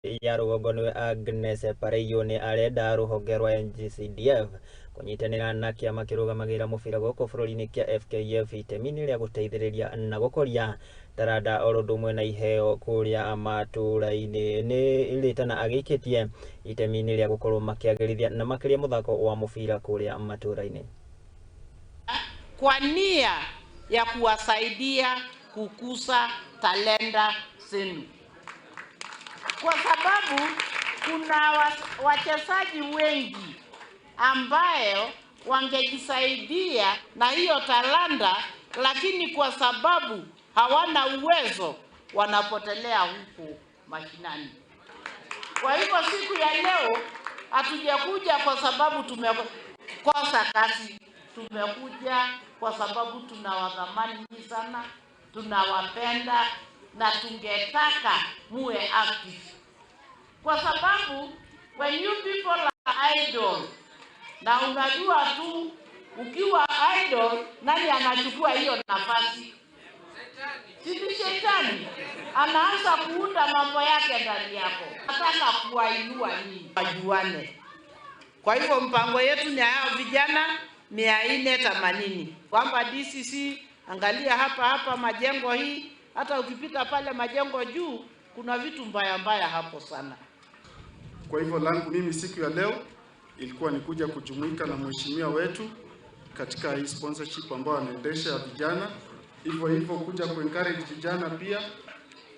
Ya rũgongo nĩwe Agnes Pareiyo nĩ arenda rũhonge rwa NGCDF kũnyitanĩra na kĩama kĩrũgamagĩrĩra mũbira gũkũ bũrũri-inĩ kĩa FKF itemi-inĩ rĩa gũteithĩrĩria na gũkũria taranda oro ũndũ ũmwe na iheo kũrĩa matũũra-inĩ. Nĩ rĩtana agĩikĩtie itemi-inĩ rĩa gũkorwo makĩagĩrithia na makĩria mũthako wa mũbira kũrĩa matũũra-inĩ. Kwa nia ya kuwasaidia kukuza talenta zenu, kwa sababu kuna wachezaji wengi ambayo wangejisaidia na hiyo talanta, lakini kwa sababu hawana uwezo wanapotelea huko mashinani. Kwa hivyo siku ya leo hatujakuja kwa sababu tumekosa kazi, tumekuja kwa sababu tunawathamani sana, tunawapenda na tungetaka muwe active, kwa sababu when you people are idle, na unajua tu ukiwa idle, nani anachukua hiyo nafasi? Si ni shetani anaanza kuunda mambo yake ndani yako, nataka kuwainua nyinyi wajuane. Kwa hivyo mpango yetu ni hao vijana 480, kwamba DCC, angalia hapa hapa majengo hii, hata ukipita pale majengo juu kuna vitu mbaya mbaya hapo sana. Kwa hivyo langu mimi siku ya leo ilikuwa ni kuja kujumuika na mheshimiwa wetu katika hii sponsorship ambayo anaendesha ya vijana, hivyo hivyo kuja ku encourage vijana pia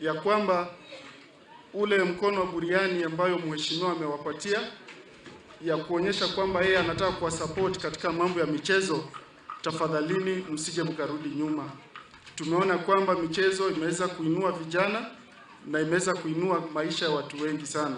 ya kwamba ule mkono wa buriani ambayo mheshimiwa amewapatia ya kuonyesha kwamba yeye anataka kuwa support katika mambo ya michezo, tafadhalini msije mkarudi nyuma. Tumeona kwamba michezo imeweza kuinua vijana na imeweza kuinua maisha ya watu wengi sana.